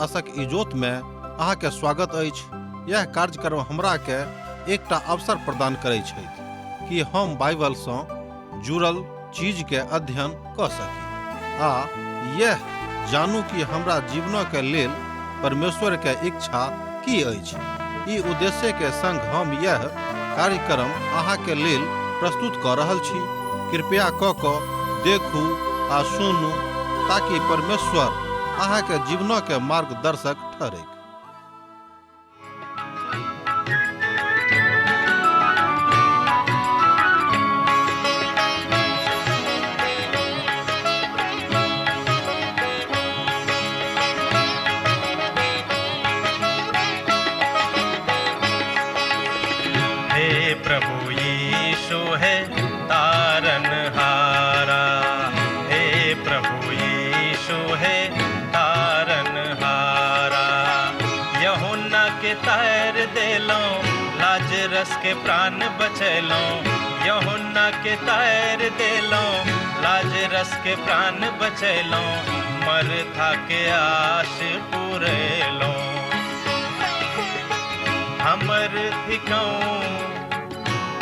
आशक इजोत में अहाँ के स्वागत अछि। यह कार्यक्रम हमरा के एकटा अवसर प्रदान करै छथि कि हम बाइबल सँ जुड़ल चीज के अध्ययन क सकी आ यह जानू कि हमरा जीवन के लेल परमेश्वर के इच्छा की अछि। ई उद्देश्य के संग हम यह कार्यक्रम अहाँ के लेल प्रस्तुत क रहल छी। कृपया क क देखू आ सुनू ताकि परमेश्वर अहाँ के जीवन के मार्गदर्शक ठहरैक। हे प्रभु यीशु हे तारन हारा, हे प्रभु यीशु हे तारन हारा। यहुन्ना के तार देलौं, लाजरस के प्राण बचैलौं। यहुन्ना के तार देलौं, लाजरस के प्राण बचैलौं। मरथा के आश पुरेलौं। हमर थिकौं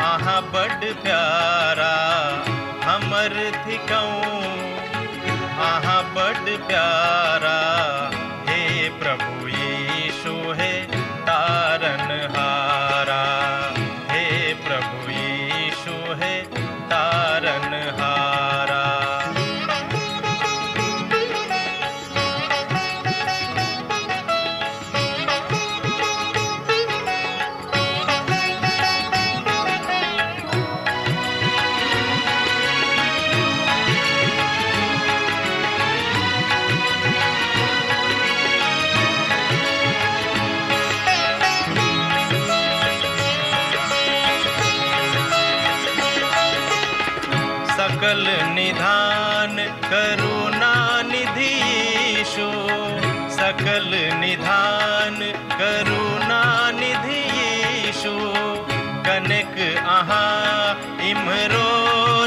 अहाँ बड प्यारा, हमर थिकौं अहाँ बड प्यारा। हे प्रभु यीशु हे तारन हारा, हे प्रभु यीशु हे तारन हारा। सकल निधान करुणा निधि यीशु, सकल निधान करुणा निधि यीशु। कनेक अहाँ इम्हरो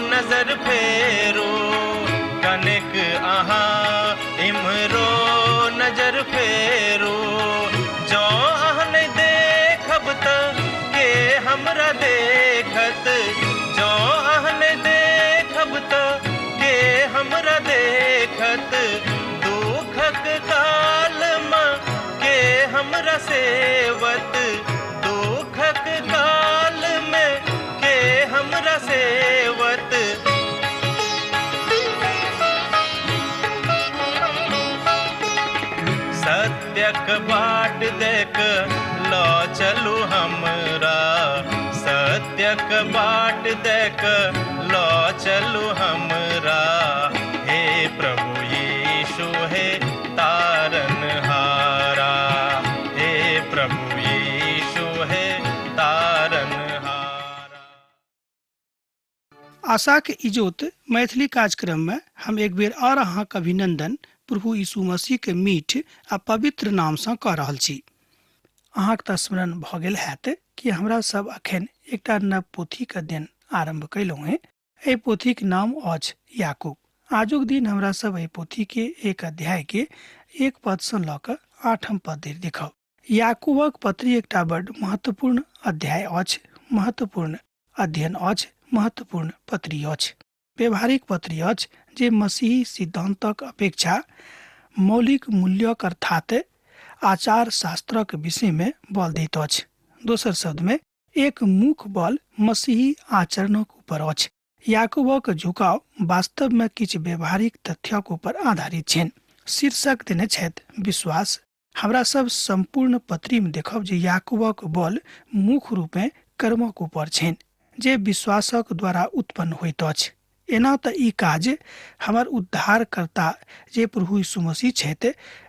नजर फेरू, कनेक अहाँ इम्हरो नजर फेरू। जँ अहाँ नहि देखब त के हमरा देखत, जँ अहाँ नहि देखब त के हमरा देखत। दुखक काल मे के हमरा सेवत, दुखक काल मे के हमरा सेवत। सत्यक बाट देख ल चलू हमरा, सत्यक बाट देख ल चलू हमरा। हे प्रभु यीशु हे तारन हारा, हे प्रभु यीशु हे तारन हारा। आशाक इजोत मैथिली कार्यक्रम में हम एक बेर और अहाँक अभिनंदन प्रभु यीशु मसीह के मीठ आ पवित्र नाम सँ कऽ रहल छी। अहाँक तऽ स्मरण भऽ गेल हैत कि हमरा सब अखन एकटा नव पोथीक अध्ययन आरंभ कयलहुँ हेँ। एहि पोथीक नाम अछि याकूब। आजुक दिन हमरा सब एहि पोथी के एक अध्याय के एक पद सँ लऽ कऽ आठम पद धरि देखब। याकूबक पत्री एकटा बड महत्वपूर्ण अध्याय अछि, महत्वपूर्ण अध्ययन अछि, महत्वपूर्ण पत्री अछि, व्यवहारिक पत्री अछि जे मसीही सिद्धांतक अपेक्षा मौलिक मूल्यक अर्थात आचार शास्त्रक विषय में बल दैत अछि। दोसर शब्द में एक मुख्य बल मसीही आचरणक ऊपर अछि। याकूबक झुकाव वास्तव में किछु व्यवहारिक तथ्यक ऊपर आधारित छनि। शीर्षक देने छथि विश्वास। हमरा सब संपूर्ण पत्री में देखब जे याकूबक बल मुख्य रूपेँ कर्मक ऊपर छनि जे विश्वासक द्वारा उत्पन्न होइत अछि। एना तऽ ई काज हमर उद्धारकर्ता जे प्रभु यीशु मसीह छथि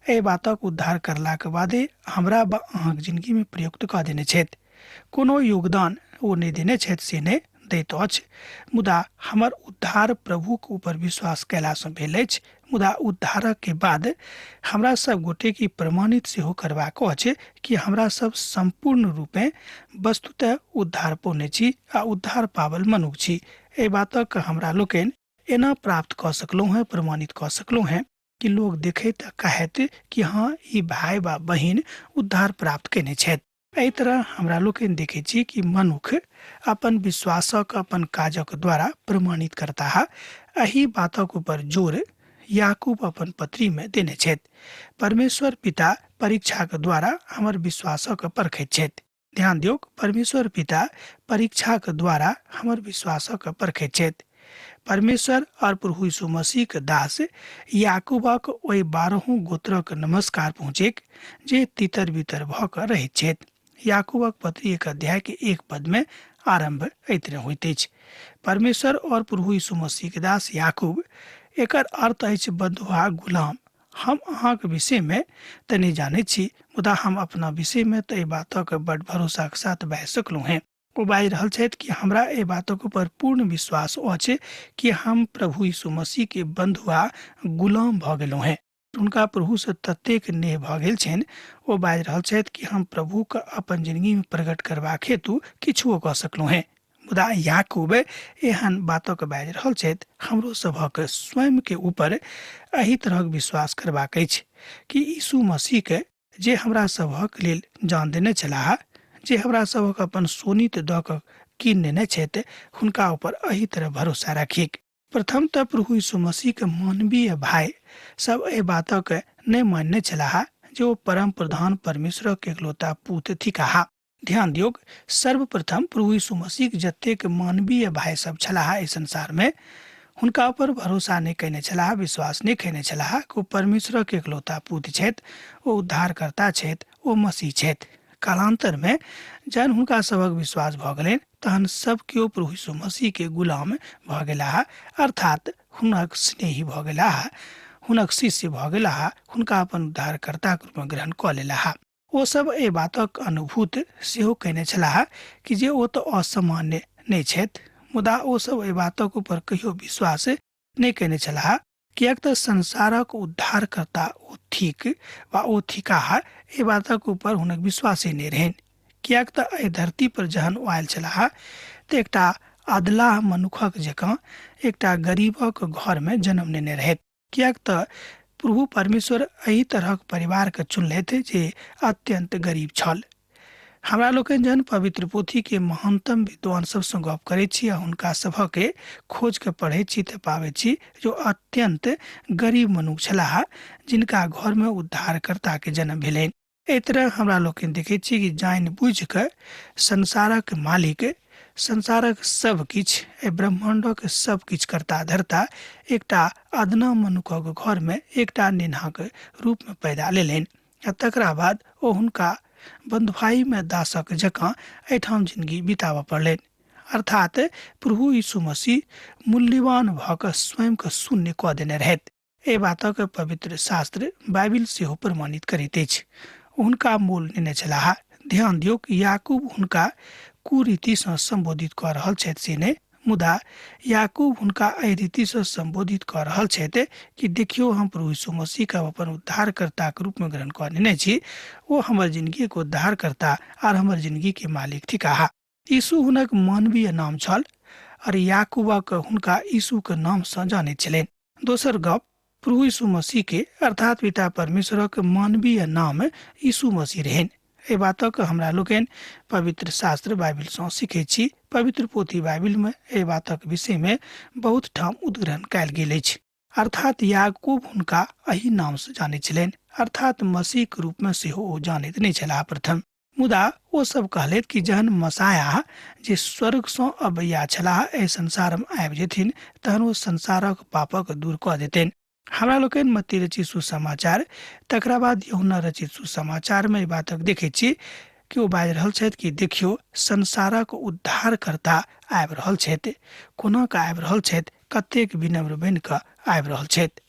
एहि बातक उद्धार करलाक बादे हमरा वा अहाँक जिंदगी में प्रयुक्त कऽ देने छथि। कोनो योगदान ओ नहि देने छथि से नहि दैत अछि, मुदा हमर उद्धार प्रभुक ऊपर विश्वास कयलासँ भेल अछि। मुदा उद्धारक के बाद हमरा सब गोटे के प्रमाणित सेहो करबाक अछि कि हमरा सब सम्पूर्ण रूपेँ वस्तुतः उद्धार पौने छी आ उद्धार पावल मनुख छी। एहि बातक हमरा लोकनि एना प्राप्त कऽ सकलहुँ हेँ, प्रमाणित कऽ सकलहुँ हेँ। कि लोग देखैत आ कहैत कि हँ, ई भाय वा बहिन उद्धार प्राप्त केने छथि। एहि तरह हमरा लोकनि देखै छी कि मनुख अपन विश्वासक अपन काजक द्वारा प्रमाणित करताह। एहि बातक ऊपर जोर याकूब अपन पत्री में देने छथि। परमेश्वर पिता परीक्षाक द्वारा हमर विश्वासक परखैत छथि। ध्यान दियौक, परमेश्वर पिता परीक्षाक द्वारा हमर विश्वासक परखैत छथि। परमेश्वर और प्रभु यीशु मसीहक दास याकूबक ओहि 12 गोत्रक नमस्कार पहुँचेक जे तितर बितर भऽ कऽ रहैत छथि। याकूबक पत्री 1 अध्याय के 1 पद में आरंभ एहि तरह होइत अछि। परमेश्वर और प्रभु यीशु मसीहक दास याकूब, एकर अर्थ अछि बंधुआ गुलाम। हम अहाँके विषयमे तऽ नहि जानै छी, मुदा हम अपना विषयमे तऽ एहि बातक बड भरोसाके साथ बाजि सकलहुँ हेँ। ओ बाजि रहल छथि कि हमरा एहि बातक ऊपर पूर्ण विश्वास अछि कि हम प्रभु यीशु मसीहके बंधुआ गुलाम भऽ गेलहुँ हेँ। हुनका प्रभुसँ ततेक नेह भऽ गेल छनि, ओ बाजि रहल छथि कि हम प्रभुके अपन जिंदगीमे प्रकट करबाक हेतु किछुओ कऽ सकलहुँ हेँ। मुदा याकूब एहन बातक बाजि रहल छथि, हमरो सभक स्वयंके ऊपर एहि तरहक विश्वास करबाक अछि कि यीशु मसीहके जे हमरा सभक लेल जान देने छलाह, जे हमरा सभक अपन सोनित दऽ कऽ कीन नेने छथि, हुनका ऊपर एहि तरह भरोसा राखिक। प्रथम तऽ प्रभु यीशु मसीहके मानवीय भाय सब एहि बातक नहि मानने छलाह जे ओ परम प्रधान परमेश्वरक एकलौता पूत थिकाह। ध्यान दियौक, सर्वप्रथम प्रभु यीशु मसीह जतेक मानवीय भाय सब छलाह एहि संसार में, हुनका ऊपर भरोसा नहि कयने छलाह, विश्वास नहि कयने छलाह कि ओ परमेश्वरक एकलौता पूत छथि, ओ उद्धारकर्ता छथि, ओ मसीह छथि। कालांतर में जहन हुनका सभक विश्वास भऽ गेलनि तहन सब केओ प्रभु यीशु मसीह के गुलाम भऽ गेलाह, अर्थात हुनक स्नेही भऽ गेलाह, हुनक शिष्य भऽ गेलाह, हुनका अपन उद्धारकर्ताक रूपमे ग्रहण कऽ लेलाह। ओ सब एहि बातक अनुभूत सेहो कयने छलाह कि जे ओ तऽ असामान्य नहि छथि, मुदा ओ सब एहि बातक ऊपर कहियो विश्वास नहि कयने छलाह, किएक तऽ संसारक उद्धारकर्ता ओ थिक वा ओ थिकाह, एहि बातक ऊपर हुनक विश्वासे नहि रहनि। किएक तऽ एहि धरती पर जहन ओ आयल छलाह तऽ एकटा अदलाह मनुखक जकाँ एकटा गरीबक घरमे जन्म नेने रहथि। किएक तऽ प्रभु परमेश्वर एहि तरहक परिवारके चुनलथि जे अत्यंत गरीब छल। हमरा लोकनि जहन पवित्र पोथीके महानतम विद्वान सबसँ गप करै छी आ हुनका सभके खोज के पढ़ै छी तऽ पाबै छी जो अत्यंत गरीब मनुख छलाह जिनका घरमे उद्धारकर्ताके जन्म भेलनि। एहि तरह हमरा लोकनि देखै छी कि जानि बुझि कऽ संसारक मालिक, संसारक सब किछु, एहि ब्रह्माण्डक सब किछु कर्ता धर्ता एकटा अदना मनुखक घरमे एकटा नेन्हाक रूपमे पैदा लेलनि आ तकरा बाद ओ हुनका बन्धुआईमे दासक जकाँ एहिठाम जिंदगी बिताबऽ पड़लनि। अर्थात प्रभु यीशु मसीह मूल्यवान भऽ कऽ स्वयंके शून्य कऽ देने रहथि। एहि बातक पवित्र शास्त्र बाइबिल सेहो प्रमाणित करैत अछि। हुनका मोल नेने छलाह। ध्यान दियौक, याकूब हुनका कुरीतिसँ सम्बोधित कऽ रहल छथि से नहि, मुदा याकूब हुनका एहि रीतिसँ सम्बोधित कऽ रहल छथि कि देखियौ, हम प्रभु यीशु मसीहके अपन उद्धारकर्ताक रूपमे ग्रहण कऽ नेने छी, ओ हमर जिंदगीके उद्धारकर्ता आर हमर जिंदगीके मालिक थिकाह। यीशु हुनक मानवीय नाम छल और याकूबक हुनका यीशु के नाम सँ जानैत छलनि। दोसर गप, प्रभु यीशु मसीह के अर्थात पिता परमेश्वरक मानवीय नाम यीशु मसीह रहनि। एहि बातक हमरा लोकनि पवित्र शास्त्र बाइबिल सँ सीखैत छी। पवित्र पोथी बाइबिल में एहि बातक विषय में बहुत ठाम उद्ग्रहण कयल गेल अछि। अर्थात याकूब हुनका एहि नाम सँ जानैत छलनि, अर्थात मसीह के रूप में सेहो ओ जानैत नहि छलाह प्रथम। मुदा ओ सब कहलथि कि जहन मसाया जे स्वर्गसँ अबैया छलाह एहि संसारमे आबि जेथिन तहन ओ संसारक पापक दूर कऽ देतनि। हमरा लोकनि मत्ती रचित सुसमाचार तकरा बाद यूहन्ना रचित सुसमाचारमे एहि बातक देखै छी कि ओ बाजि रहल छथि कि देखियौ, संसारक उद्धारकर्ता आबि रहल छथि। कोना कऽ आबि रहल छथि, कतेक विनम्र बनि कऽ आबि रहल छथि।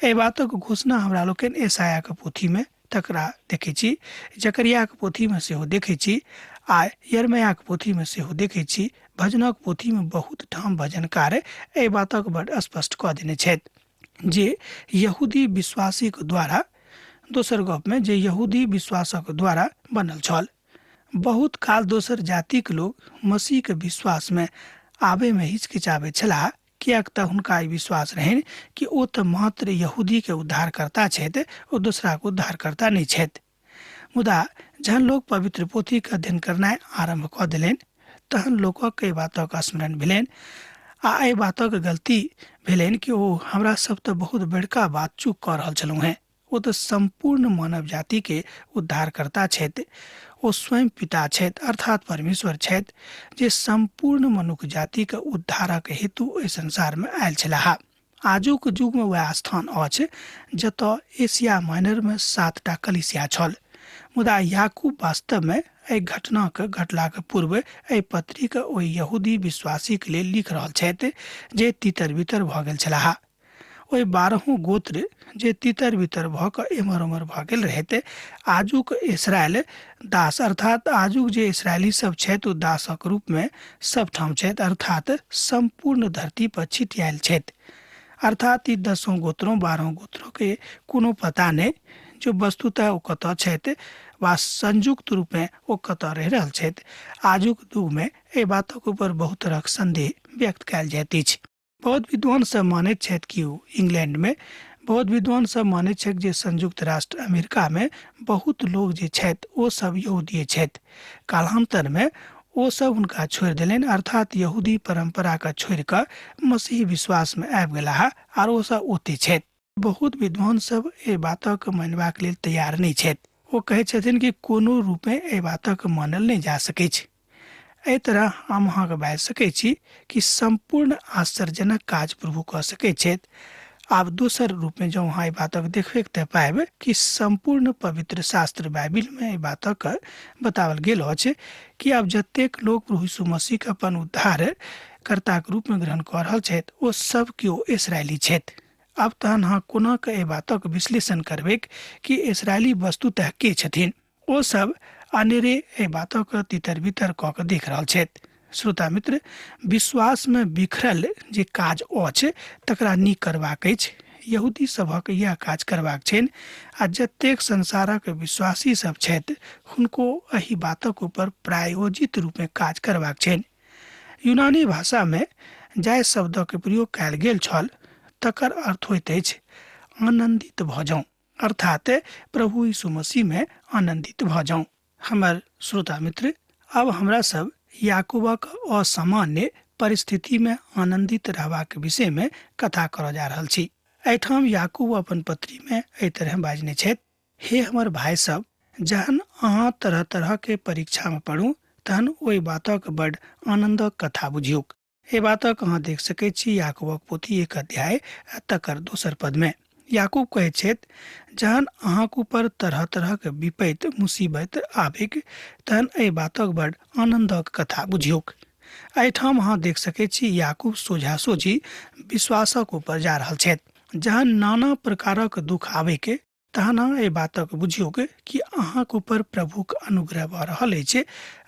एहि बातक घोषणा हमरा लोकनि यशायाके पोथीमे तकरा देखै छी, जकरियाके पोथीमे सेहो देखै छी आ यरमयाके पोथीमे सेहो देखै छी। भजनक पोथीमे बहुत ठाम भजनकार एहि बातक बड स्पष्ट कऽ देने छथि जे यहूदी विश्वासीक द्वारा, दोसर गपमे जे यहूदी विश्वासक द्वारा बनल छल। बहुत काल दोसर जातिक लोक मसीहके विश्वासमे आबैमे हिचकिचाबै छलाह, किएक तऽ हुनका ई विश्वास रहनि कि ओ तऽ मात्र यहूदीके उद्धारकर्ता छथि, ओ दोसराके उद्धारकर्ता नहि छथि। मुदा जहन लोक पवित्र पोथीके अध्ययन करनाइ आरम्भ कऽ देलनि तहन लोकक एहि बातक स्मरण भेलनि आ एहि बातक गलती भेलनि कि ओ हमरा सब तऽ बहुत बड़का बात चूक कऽ रहल छलहुँ हेँ। ओ तऽ सम्पूर्ण मानव जातिके उद्धारकर्ता छथि, ओ स्वयं पिता छथि अर्थात परमेश्वर छथि जे सम्पूर्ण मनुख जातिके उद्धारक हेतु एहि संसारमे आयल छलाह। आजुक युगमे वएह स्थान अछि जतय एशिया माइनरमे 7टा कलीसिया छल। मुदा याकूब वास्तवमे एहि घटनाके घटलाक पूर्व एहि पत्रीके ओहि यहूदी विश्वासीके लेल लिख रहल छथि जे तितर बितर भऽ गेल छलाह। ओहि 12 गोत्र जे तितर बितर भऽ कऽ एम्हर ओम्हर भऽ गेल रहैत, आजुक इसराइल दास अर्थात आजुक जे इसराइली सब छथि ओ दासक रूपमे सबठाम छथि, अर्थात सम्पूर्ण धरती पर छिटियायल छथि। अर्थात ई 10 गोत्रों 12 गोत्रों के कोनो पता नहि जो वस्तुतः ओ कतऽ छथि वा संयुक्त रूपमे ओ कतऽ रहि रहल छथि। आजुक युगमे एहि बातक ऊपर बहुत तरहक संदेह व्यक्त कयल जाइत अछि। बहुत विद्वान सब मानैत छथि कि ओ इंग्लैंड में, बहुत विद्वान सब मानैत छथि जे संयुक्त राष्ट्र अमेरिका में बहुत लोग जे छथि ओ सब यहूदिये छथि। कालांतर में ओ सब हुनका छोड़ि देलनि, अर्थात यहूदी परंपरा के छोड़ि कऽ मसीही विश्वास में आबि गेलाह आर ओ सब ओते छथि। बहुत विद्वान सब एहि बातक मानबाक लेल तैयार नहि छथि। ओ कहै छथिन कि कोनो रूपे एहि बातक मानल नहि जा सकैछ। एहि तरह हम अहाँके बाजि सकै छी कि सम्पूर्ण आश्चर्यजनक काज प्रभु कऽ सकै छथि। आब दोसर रूपमे जँ अहाँ एहि बातक देखबै तऽ पायब कि सम्पूर्ण पवित्र शास्त्र बाइबिलमे एहि बातक बताओल गेल अछि कि आब जतेक लोक प्रभु यीशु मसीहके अपन उद्धार कर्ताके रूपमे ग्रहण कऽ रहल छथि ओ सब केओ इसराइली छथि। आब तहन अहाँ कोना कऽ एहि बातक विश्लेषण करबैक कि इसराइली वस्तुतः के छथिन? ओ सब अनेरे एहि बातक तितर बितर कऽ के देख रहल छथि। श्रोता मित्र, विश्वास में बिखरल जे काज अछि तकरा नीक करबाक अछि। यहूदी सभक यैह काज करबाक छनि आ जतेक संसारक विश्वासी सब छथि हुनको एहि बातक ऊपर प्रायोजित रूपमे काज करबाक छनि। यूनानी भाषा में जाहि शब्दक प्रयोग कयल गेल छल तकर अर्थ होइत अछि आनन्दित भऽ जाउ, अर्थात प्रभु यीशु मसीह में आनन्दित भऽ जाउ। हमर श्रोता मित्र, आब हमरा सब याकूबक असामान्य परिस्थिति में आनन्दित रहबाक विषय में कथा करऽ जा रहल छी। एहिठाम याकूब अपन पत्री में एहि तरह बाजने छथि, हे हमर भाय सब, जहन अहाँ तरह तरह के परीक्षा में पड़ू तहन ओहि बातक बड आनन्दक कथा बुझियौक। एहि बातक अहाँ देख सकैत छी याकूबक पोथी 1 अध्याय आ तकर दोसर पद में। याकूब कहैत छथि, जहन अहाँक ऊपर तरह तरहक विपैत मुसीबत आबैक तहन एहि बातक बड आनन्दक कथा बुझियौक। एहिठाम अहाँ देख सकैत छी याकूब सोझा सोझी विश्वासक ऊपर जा रहल छथि। जहन नाना प्रकारक दुख आबैक तहन अहाँ एहि बातक बुझियौक कि अहाँक ऊपर प्रभुक अनुग्रह भऽ रहल अछि,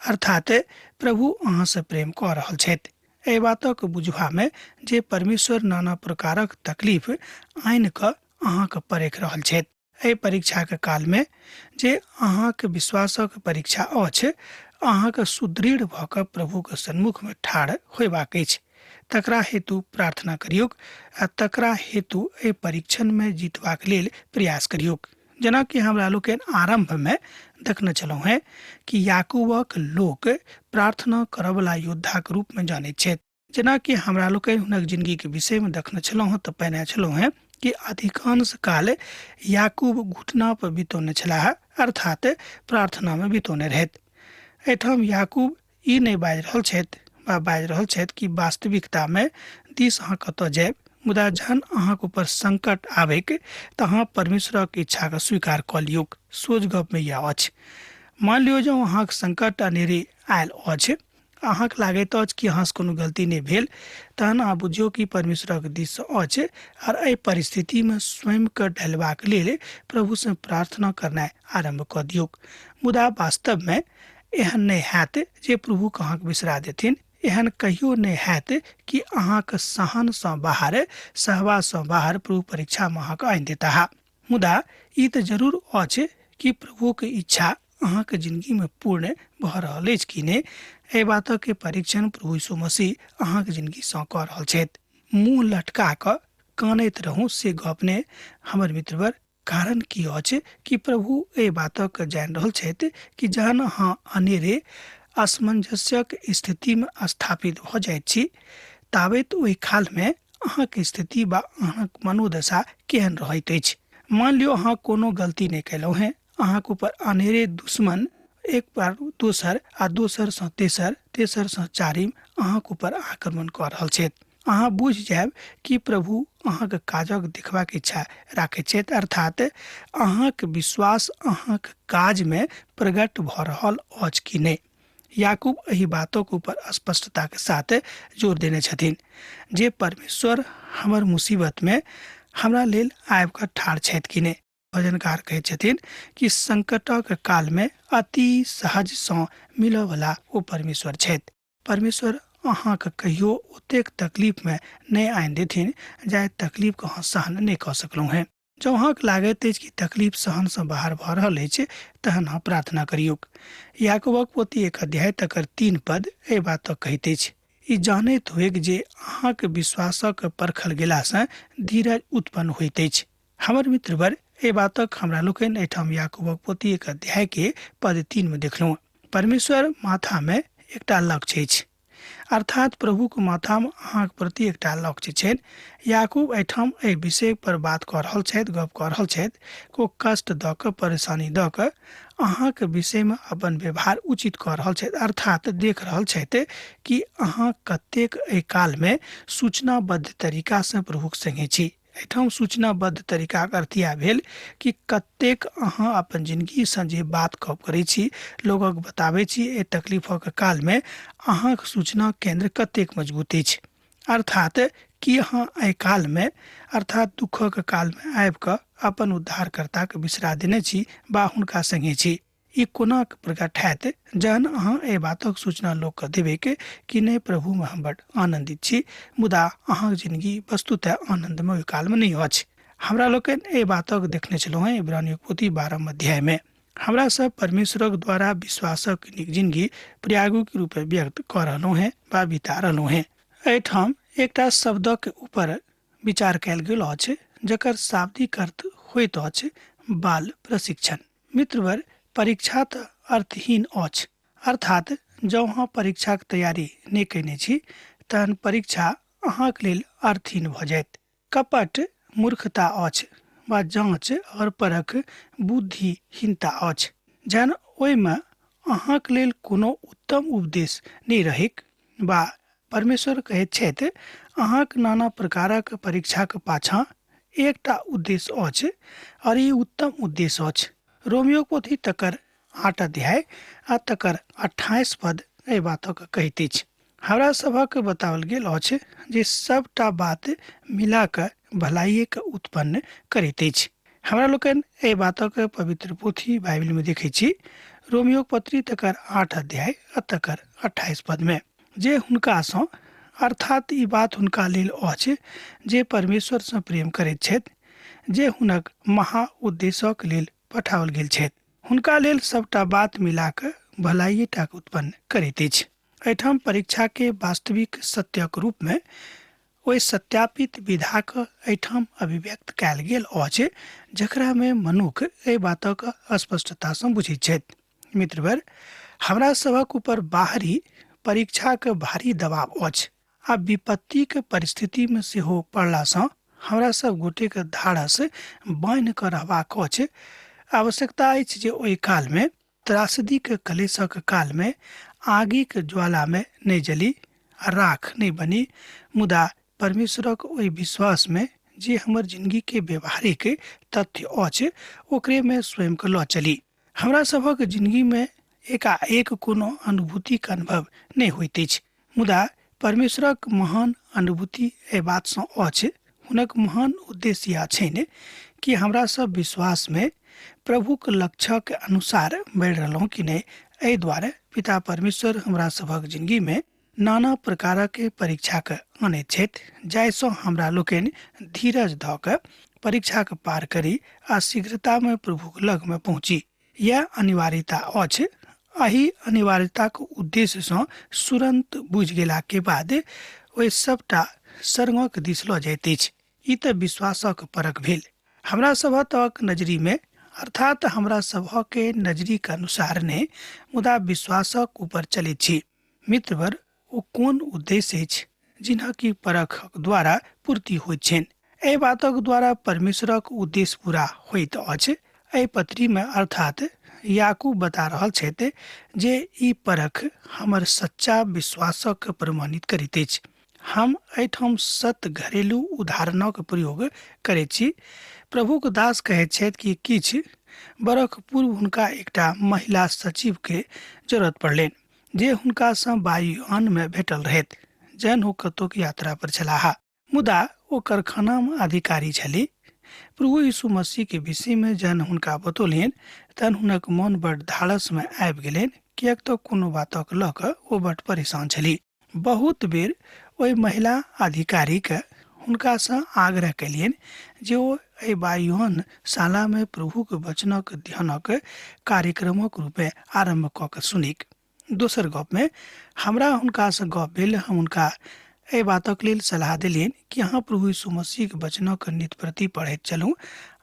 अर्थात प्रभु अहाँसँ प्रेम कऽ रहल छथि। एहि बातक बुझबामे जे परमेश्वर नाना प्रकारक तकलीफ आनि कऽ अहाँके परखि रहल छथि। एहि परीक्षाक कालमे जे अहाँक विश्वासक परीक्षा अछि, अहाँके सुदृढ़ भऽ कऽ प्रभुक सन्मुखमे ठाढ़ होयबाक अछि। तकरा हेतु प्रार्थना करियौक आ तकरा हेतु एहि परीक्षणमे जीतबाक लेल प्रयास करियौक। जेनाकि हमरा लोकनि आरम्भमे देखने छलहुँ हेँ कि याकूबक लोक प्रार्थना करऽवला योद्धाक रूपमे जानैत छथि। जेनाकि हमरा लोकनि हुनक जिंदगीके विषयमे देखने छलहुँ हेँ तऽ पहिने छलहुँ हेँ कि अधिकांश काल याकूब घुटना पर बितौने छलाह, अर्थात प्रार्थनामे बितौने रहथि। एहिठाम याकूब ई नहि बाजि रहल छथि वा बाजि रहल छथि कि वास्तविकतामे दिस अहाँ कतऽ जायब, मुदा जहन अहाँके ऊपर संकट आबैक तऽ अहाँ परमेश्वरक इच्छाके स्वीकार कऽ लियौक। सोझ गपमे इएह अछि। मान लियौ जँ अहाँके संकट अनेरे आयल अछि, अहाँके लागैत अछि कि अहाँसँ कोनो गलती नहि भेल, तहन अहाँ बुझियौ कि परमेश्वरक दिससँ अछि आर एहि परिस्थितिमे स्वयंके ढलबाक लेल प्रभुसँ प्रार्थना करनाइ आरम्भ कऽ दियौक। मुदा वास्तवमे एहन नहि हैत जे प्रभुके अहाँके बिसरा देथिन, एहन कहियो नहि हैत कि अहाँके सहनसँ बाहर, सहबासँ बाहर प्रभु परीक्षामे अहाँके आनि देताह। मुदा ई तऽ जरूर अछि कि प्रभुके इच्छा अहाँके जिंदगीमे पूर्ण भऽ रहल अछि कि नहि, एहि बातके परीक्षण प्रभु यीशु मसीह अहाँके जिंदगीसँ कऽ रहल छथि। मुँह लटका कऽ कानैत रहू से गप नहि हमर मित्रवर। कारण की अछि कि प्रभु एहि बातक जानि रहल छथि कि जहन अहाँ अनेरे असमंजस्यक स्थितिमे स्थापित भऽ जाइत छी ताबैत ओहि खालमे अहाँके स्थिति बा अहाँक मनोदशा केहन रहैत अछि। मान लियौ अहाँ कोनो गलती नहि कयलहुँ हेँ, अहाँके ऊपर अनेरे दुश्मन एक बार दोसर आ दोसरसँ तेसर, तेसरसँ चारिम अहाँके ऊपर आक्रमण कऽ रहल छथि। अहाँ बुझि जायब कि प्रभु अहाँके काजक देखबाक इच्छा राखैत छथि, अर्थात अहाँके विश्वास अहाँके काजमे प्रकट भऽ रहल अछि कि नहि। याकूब एहि बातक ऊपर स्पष्टताके साथ जोर देने छथिन जे परमेश्वर हमर मुसीबतमे हमरा लेल आबि कऽ ठाढ़ छथि कि नहि। भजनकार कहै छथिन कि संकटक कालमे अति सहजसँ मिलयवला ओ परमेश्वर छथि। परमेश्वर अहाँके कहियो ओतेक तकलीफमे नहि आनि देथिन जाहि तकलीफके अहाँ सहन नहि कऽ सकलहुँ हेँ। जँ अहाँके लागैत अछि कि तकलीफ सहनसँ बाहर भऽ रहल अछि तहन अहाँ प्रार्थना करियौक। याकूबक पोथी 1 अध्याय तकर 3 पद एहि बातक कहैत अछि, ई जानैत होइक जे अहाँके विश्वासक परखल गेलासँ धीरज उत्पन्न होइत अछि। हमर मित्रवर, एहि बातक हमरा लोकनि एहिठाम याकूबक पोथी 1 अध्याय के पद 3 मे देखलहुँ। परमेश्वर माथामे एकटा लक्ष्य अछि, अर्थात प्रभुक माथामे अहाँके प्रति एकटा लक्ष्य छनि। याकूब एहिठाम एहि विषय पर बात कऽ रहल छथि, गप कऽ रहल छथि। को कष्ट दऽ कऽ, परेशानी दऽ कऽ अहाँके विषयमे अपन व्यवहार उचित कऽ रहल छथि, अर्थात देख रहल छथि कि अहाँ कतेक एहि कालमे सूचनाबद्ध तरीकासँ प्रभुक सङ्गे छी। एहिठाम सूचनाबद्ध तरीकाक अर्थ इएह भेल कि कतेक अहाँ अपन जिनगीसँ जे बात गप करै छी, लोकक बताबै छी, एहि तकलीफक कालमे अहाँक सूचना केन्द्र कतेक मजबूत अछि। अर्थात कि अहाँ एहि कालमे, अर्थात दुःखक कालमे आबि कऽ अपन उद्धारकर्ताके बिसरा देने छी बा हुनका सङ्गे छी। ई कोना प्रकट हैत जहन अहाँ एहि बातक सूचना लोकके देबै कि नहि प्रभुमे हम बड आनन्दित छी, मुदा अहाँक जिनगी वस्तुतः आनन्दमे ओहि कालमे नहि अछि। हमरा लोकनि एहि बातक देखने छलहुँ हेँ इब्रानियों पोथी 12 अध्यायमे। हमरा सब परमेश्वरक द्वारा विश्वासक नीक जिनगी प्रायोगिक रूपे व्यक्त कऽ रहलहुँ हेँ बा बिता रहलहुँ हेँ। एहिठाम एकटा शब्दक ऊपर विचार कयल गेल अछि जकर शाब्दिक अर्थ होइत अछि बाल प्रशिक्षण। मित्रवर, परीक्षा तऽ अर्थहीन अछि, अर्थात जँ अहाँ परीक्षाक तैयारी नहि कयने छी तहन परीक्षा अहाँक लेल अर्थहीन भऽ जायत। कपट मूर्खता अछि वा जाँच और परख बुद्धिहीनता अछि, जहन ओहिमे अहाँक लेल कोनो उत्तम उपदेश नहि रहैक बा परमेश्वर कहैत छथि अहाँक नाना प्रकारक परीक्षाक पाछाँ एकटा उद्देश्य अछि और ई उत्तम उद्देश्य अछि। रोमियो पोथी तकर 8 अध्याय आ तकर 28 पद एहि बातक कहैत अछि। हमरा सभक बताओल गेल अछि जे सबटा बात मिला कऽ भलाइएके उत्पन्न करैत अछि। हमरा लोकनि एहि बातक पवित्र पोथी बाइबिलमे देखै छी, रोमियो पत्री तकर 8 अध्याय आ तकर 28 पदमे, जे हुनकासँ, अर्थात ई बात हुनका लेल अछि जे परमेश्वरसँ प्रेम करैत छथि, जे हुनक महा उद्देश्यक लेल पठाओल गेल छथि, हुनका लेल सबटा बात मिला कऽ भलाइए टाके उत्पन्न करैत अछि। एहिठाम परीक्षाके वास्तविक सत्यक रूपमे ओहि सत्यापित विधाक एहिठाम अभिव्यक्त कयल गेल अछि जकरामे मनुख एहि बातक स्पष्टतासँ बुझैत छथि। मित्रवर, हमरा सभक ऊपर बाहरी परीक्षाक भारी दबाव अछि आ विपत्तिक परिस्थितिमे सेहो पड़लासँ हमरा सब गोटेके धारस बान्हि कऽ रहबाक अछि। आवश्यकता अछि जे ओहि कालमे त्रासदीक कलेशक कालमे आगिक ज्वालामे नहि जली आ राख नहि बनी, मुदा परमेश्वरक ओहि विश्वासमे जे हमर जिनगीके व्यवहारिक तथ्य अछि ओकरेमे स्वयंके लऽ चली। हमरा सभक जिनगीमे एकाएक कोनो अनुभूतिक अनुभव नहि होइत अछि, मुदा परमेश्वरक महान अनुभूति एहि बातसँ अछि। हुनक महान उद्देश्य इएह छनि कि हमरा सब विश्वासमे प्रभुक लक्ष्यक अनुसार बढ़ि रहलहुँ कि नहि। एहि दुआरे पिता परमेश्वर हमरा सभक जिनगीमे नाना प्रकारक परीक्षाके अनैत छथि, जाहिसँ हमरा लोकनि धीरज धऽ कऽ परीक्षाके पार करी आ शीघ्रतामे प्रभुक लगमे पहुँची। यह अनिवार्यता अछि। एहि अनिवार्यताक उद्देश्यसँ तुरन्त बुझि गेलाके बाद ओहि सबटा स्वर्गक दिस लऽ जाइत अछि। ई तऽ विश्वासक परख भेल। हमरा सभक नजरीमे, अर्थात हमरा सभके नजरीके अनुसार नहि, मुदा विश्वासक ऊपर चलैत छी। मित्रवर, ओ कोन उद्देश्य अछि जिन्ह कि परखक द्वारा पूर्ति होइत छनि? एहि बातक द्वारा परमेश्वरक उद्देश्य पूरा होइत अछि। एहि पत्रीमे अर्थात याकूब बता रहल छथि जे ई परख हमर सच्चा विश्वासक प्रमाणित करैत अछि। हम एहिठाम सत घरेलू उदाहरणक प्रयोग करैत छी। प्रभुक दास कहैत छथि कि किछु बरख पूर्व हुनका एकटा महिला सचिवके जरूरत पड़लनि जे हुनकासँ वायुयानमे भेटल रहैत, जहन ओ कतौक यात्रा पर छलाह। मुदा ओ कारखानामे अधिकारी छली। प्रभु यीशु मसीह के विषयमे जहन हुनका बतौलनि तहन हुनक मन बड़ धाड़समे आबि गेलनि, किएक तऽ कोनो बातक लऽ कऽ ओ बड़ परेशान छली। बहुत बेर ओहि महिला अधिकारीके हुनकासँ आग्रह केलियनि जे ओ एहि वायुयान शालामे प्रभुके वचनक ध्यानक कार्यक्रमक रूपे आरम्भ कऽ कऽ सुनिक। दोसर गपमे हमरा हुनकासँ गप भेल। हम हुनका एहि बातक लेल सलाह देलियनि कि अहाँ प्रभु यीशु मसीहके वचनक नित प्रति पढ़ैत चलू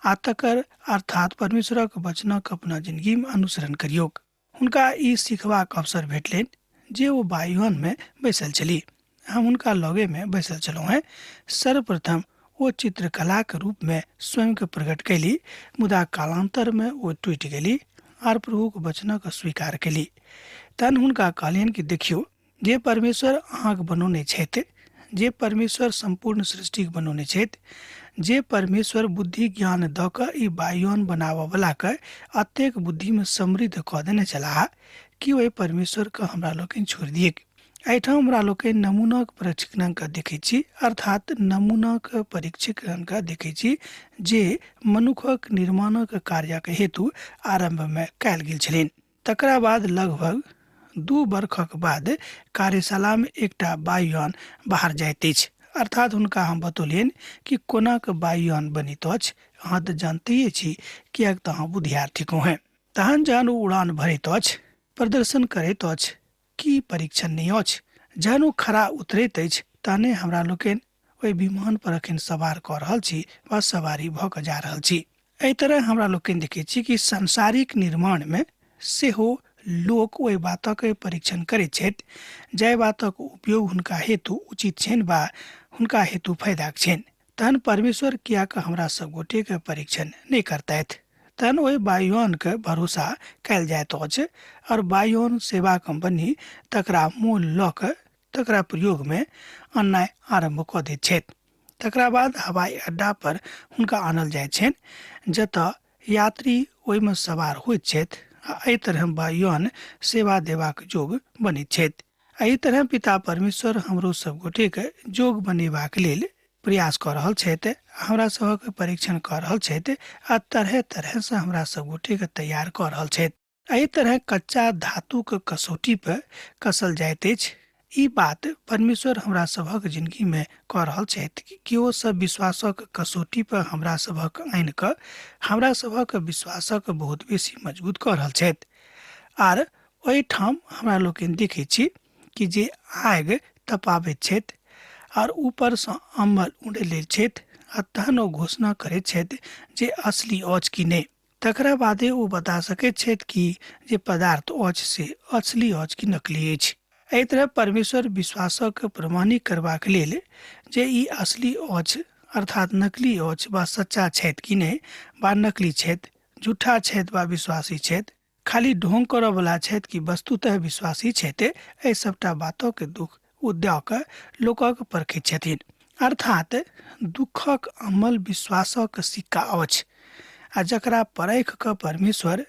आ तकर अर्थात परमेश्वरक वचनक अपना जिंदगीमे अनुसरण करियौक। हुनका ई सीखबाक अवसर भेटलनि जे ओ वायुयानमे बैसल छली। हम हुनका लगेमे बैसल छलहुँ हेँ। सर्वप्रथम ओ चित्रकलाके रूपमे स्वयंके प्रकट कयली, मुदा कालान्तरमे ओ टूटि गेली आर प्रभुक वचनक स्वीकार कयली। तहन हुनका कहलियनि कि देखियौ, जे परमेश्वर अहाँके बनौने छथि, जे परमेश्वर सम्पूर्ण सृष्टिके बनौने छथि, जे परमेश्वर बुद्धि ज्ञान दऽ कऽ ई वायुयान बनाबऽवलाके अतेक बुद्धिमे समृद्ध कऽ देने छलाह, कि ओहि परमेश्वरके हमरा लोकनि छोड़ि दियैक? एहिठाम हमरा लोकनि नमूनाक परीक्षणके देखै छी, अर्थात नमूनाक परीक्षणके देखै छी जे मनुखक निर्माणक कार्यक हेतु आरम्भमे कयल गेल छलनि। तकरा बाद लगभग 2 बरखक बाद कार्यशालामे एकटा वायुयान बाहर जाइत अछि। अर्थात हुनका हम बतौलियनि कि कोना के वायुयान बनैत अछि, अहाँ तऽ जानते छी, किएक तऽ अहाँ बुधियार थिकहुँ हेँ। तहन जहन ओ उड़ान भरैत अछि, प्रदर्शन करैत अछि, की परीक्षण नहि अछि? जहन ओ खरा उतरैत अछि तहने हमरा लोकनि ओहि विमान पर अखन सवार कऽ रहल छी वा सवारी भऽ कऽ जा रहल छी। एहि तरह हमरा लोकनि देखै छी कि सांसारिक निर्माणमे सेहो लोक ओहि बातक परीक्षण करैत छथि जाहि बातक उपयोग हुनका हेतु उचित छनि वा हुनका हेतु फायदाक छनि। तहन परमेश्वर किएक हमरा सब गोटेके परीक्षण नहि करतथि? तहन ओहि वायुयानके भरोसा कयल जाइत अछि और वायुयान सेवा कंपनी तकरा मोल लऽ कऽ तकरा प्रयोगमे अननाइ आरम्भ कऽ दैत छथि। तकरा बाद हवाई अड्डा पर हुनका आनल जाइत छनि, जतऽ यात्री ओहिमे सवार होइत छथि आ एहि तरह वायुयान सेवा देबाक जोग बनैत छथि। एहि तरह पिता परमेश्वर हमरो सब गोटेके जोग बनेबाक लेल प्रयास कऽ रहल छथि, हमरा सभक परीक्षण कऽ रहल छथि आ तरह तरहसँ हमरा सब गोटेके तैयार कऽ रहल छथि। एहि तरह कच्चा धातुके कसौटी पर कसल जाइत अछि। ई बात परमेश्वर हमरा सभक जिंदगीमे कऽ रहल छथि कि ओ सब विश्वासक कसौटी पर हमरा सभक आनि कऽ हमरा सभक विश्वासक बहुत बेसी मजबूत कऽ रहल छथि। आर ओहिठाम हमरा लोकनि देखै छी कि जे आगि तपाबैत छथि आर ऊपरसँ अम्बल उड़ेले छथि आ तहन ओ घोषणा करैत छथि जे असली अछि कि नहि। तकरा बादे ओ बता सकैत छथि कि जे पदार्थ अछि से असली अछि कि नकली अछि। एहि तरह परमेश्वर विश्वासक प्रमाणिक करबाक लेल जे ई असली अछि अर्थात नकली अछि वा सच्चा छथि कि नहि, वा नकली छथि, झूठा छथि वा विश्वासी छथि, खाली ढोंग करऽवला छथि कि वस्तुतः विश्वासी छथि, एहि सबटा बातक दुख ओ दऽ कऽ लोकक परखैत छथिन। अर्थात दुःखक अमल विश्वासक सिक्का अछि आ जकरा परख कऽ परमेश्वर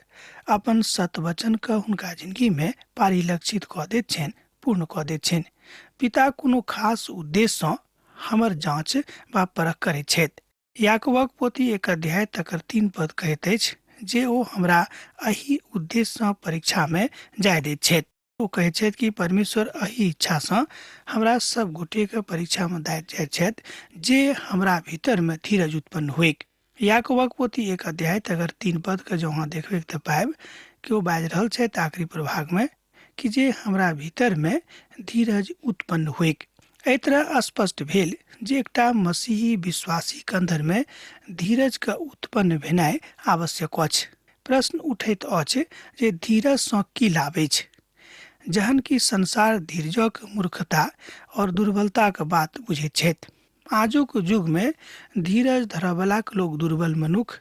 अपन सतवचनके हुनका जिंदगीमे परिलक्षित कऽ दैत छनि, पूर्ण कऽ दैत छनि। पिता कोनो खास उद्देश्यसँ हमर जाँच वा परख करैत छथि। याकूबक पोथी 1 अध्याय तकर 3 पद कहैत अछि जे ओ हमरा एहि उद्देश्यसँ परीक्षामे जाय दैत छथि। ओ कहैत छथि कि परमेश्वर एहि इच्छासँ हमरा सब गोटेके परीक्षामे दैत जाइत छथि जे हमरा भीतरमे धीरज उत्पन्न होइक। याकूबक पोथी 1 अध्याय तकर 3 पदके जँ अहाँ देखबै तऽ पाबि कि ओ बाजि रहल छथि आखिरी प्रभागमे कि जे हमरा भीतरमे धीरज उत्पन्न होइक। एहि तरह स्पष्ट भेल जे एकटा मसीही विश्वासीक अन्दरमे धीरजके उत्पन्न भेनाइ आवश्यक अछि। प्रश्न उठैत अछि जे धीरजसँ की लाभ अछि, जहन कि संसार धीरजक मूर्खता और दुर्बलताक बात बुझैत छथि। आजुक युगमे धीरज धरऽवलाक लोक दुर्बल मनुख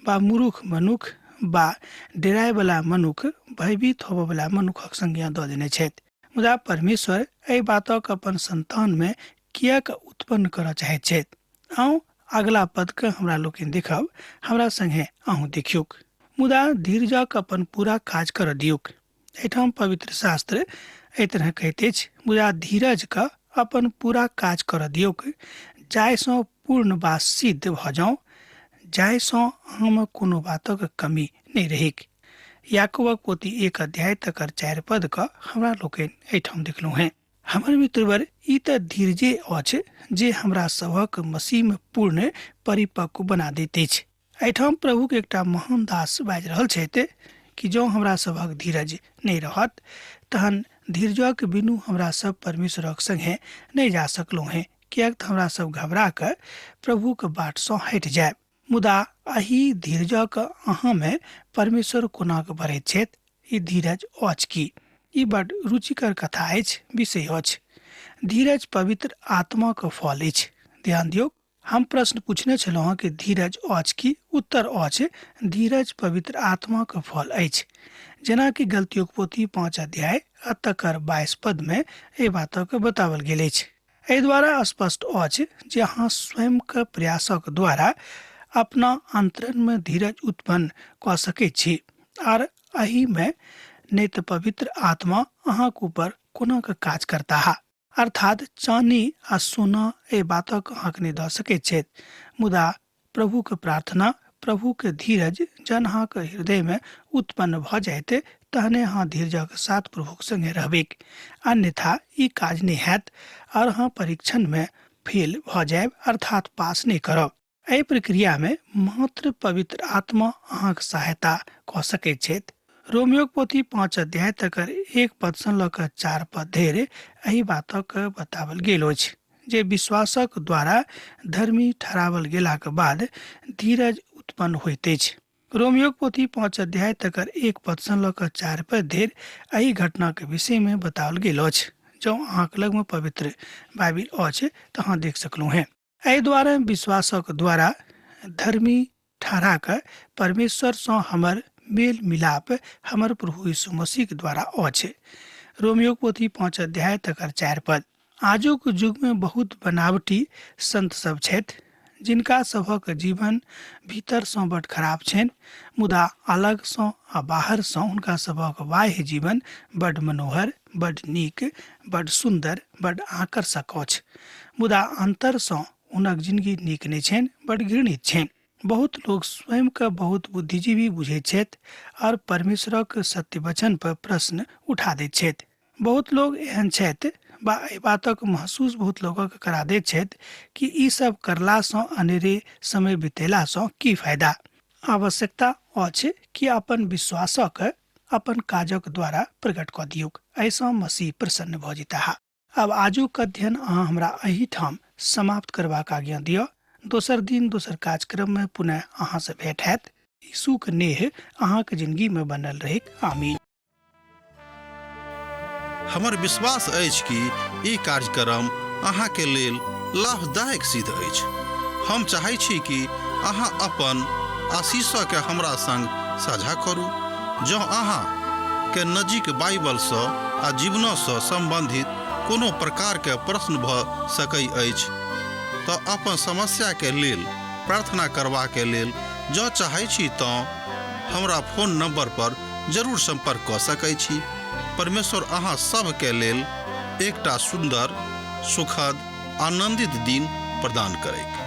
बा मूर्ख मनुख बा डेरायवला मनुख, भयभीत होबऽवला मनुखक संज्ञा दऽ देने छथि। मुदा परमेश्वर एहि बातक अपन संतानमे किएक उत्पन्न करऽ चाहैत छथि? आउ अगला पदके हमरा लोकनि देखब, हमरा संगे अहूँ देखियौक। मुदा धीरजक अपन पूरा काज करऽ दियौक। एहिठाम पवित्र शास्त्र एहि तरह कहैत अछि, मुदा धीरजके अपन पूरा काज करऽ दियौक, जाहिसँ पूर्ण बा सिद्ध भऽ जाउ, जाहिसँ अहाँमे कोनो बातक कमी नहि रहैक। याकूबक पोथी 1 अध्याय तकर 4 पद क हमरा लोकनि एहिठाम देखलहुँ हेँ। हमर मित्रवर, ई तऽ धीरजे अछि जे हमरा सभक मसीहमे पूर्ण परिपक्व बना दैत अछि। एहिठाम प्रभुके एकटा महान दास बाजि रहल छथि कि जँ हमरा सभक धीरज नहि रहत तहन धीरजक बिनु हमरा सब परमेश्वरक संगे नहि जा सकलहुँ हेँ, किएक तऽ हमरा सब घबरा कऽ प्रभुके बाटसँ हटि जायब। मुदा एहि धीरजक अहाँमे परमेश्वर कोना कऽ भरैत छथि? ई धीरज अछि की? ई बड रुचिकर कथा अछि, विषय अछि। धीरज पवित्र आत्माक फल अछि। ध्यान दियौ, हम प्रश्न पूछने छलहुँ हँ कि धीरज अछि की? उत्तर अछि, धीरज पवित्र आत्माक फल अछि। जेनाकि गलतियोक पोथी 5 अध्याय आ तकर 22 पदमे एहि बातक बताओल गेल अछि। एहि द्वारा स्पष्ट अछि जे अहाँ स्वयंके प्रयासक द्वारा अपना अन्तरणमे धीरज उत्पन्न कऽ सकैत छी, आर एहिमे नहि तऽ पवित्र आत्मा अहाँक ऊपर कोना कऽ काज करताह। अर्थात चानी आ सोना एहि बातक अहाँके नहि दऽ सकैत छथि, मुदा प्रभुके प्रार्थना, प्रभुके धीरज जहन अहाँके हृदयमे उत्पन्न भऽ जायत तहने अहाँ धीरजक साथ प्रभुक संगे रहबैक, अन्यथा ई काज नहि हैत और अहाँ परीक्षणमे फेल भऽ जायब, अर्थात पास नहि करब। एहि प्रक्रियामे मात्र पवित्र आत्मा अहाँक सहायता कऽ सकैत छथि। रोमियोक पोथी 5 अध्याय तकर 1 पदसँ लऽ कऽ 4 पद धरि एहि बातक बताओल गेल अछि जे विश्वासक द्वारा धर्मी ठहरावल गेलाक बाद धीरज उत्पन्न होइत अछि। रोमियोक पोथी 5 अध्याय तकर 1 पदसँ लऽ कऽ 4 पद धरि एहि घटनाक विषयमे बताओल गेल अछि। जँ अहाँक लगमे पवित्र बाइबिल अछि तऽ अहाँ देख सकलहुँ हेँ। एहि द्वारे विश्वासक द्वारा धर्मी ठहरा कऽ परमेश्वरसँ हमर मेल मिलाप हमर प्रभु यीशु मसीहके द्वारा अछि। रोमियोक पोथी 5 अध्याय तकर 4 पद। आजुक युगमे बहुत बनावटी संत सब छथि जिनका सभक जीवन भीतरसँ बड खराब छनि, मुदा अलगसँ आ बाहरसँ हुनका सभक बाह्य जीवन बड मनोहर, बड नीक, बड सुन्दर, बड आकर्षक अछि। मुदा अन्तरसँ हुनक जिनगी नीक नहि छनि, बड घृणित छनि। बहुत लोग स्वयंके बहुत बुद्धिजीवी बुझैत छथि और परमेश्वरक सत्य वचन पर प्रश्न उठा दैत छथि। बहुत लोग एहन छथि बा एहि बातक महसूस बहुत लोगक करा दैत छथि कि ई सब करलासँ, अनेरे समय बितेलासँ की फायदा। आवश्यकता अछि कि अपन विश्वासक अपन काजक द्वारा प्रकट कऽ दियौक, एहिसँ मसीह प्रसन्न भऽ जेताह। आब आजुक अध्ययन अहाँ हमरा एहिठाम समाप्त करबाक आज्ञा दिअ। दोसर दिन दोसर कार्यक्रममे पुनः अहाँसँ भेंट हैत। यीशुक नेह अहाँक जिंदगीमे बनल रहैक। आमीन। हमर विश्वास अछि कि ई कार्यक्रम अहाँके लेल लाभदायक सिद्ध अछि। हम चाहै छी कि अहाँ अपन आशीषके हमरा संग साझा करू। जँ अहाँ के नजीक बाइबलसँ आ जीवनसँ सम्बन्धित कोनो प्रकारके प्रश्न भऽ सकै अछि तऽ अपन समस्याके लेल प्रार्थना करबाके लेल जँ चाहै छी तँ हमरा फोन नंबर पर जरूर संपर्क कऽ सकै छी। परमेश्वर अहाँ सभके लेल एकटा सुन्दर, सुखद, आनंदित दिन प्रदान करैक।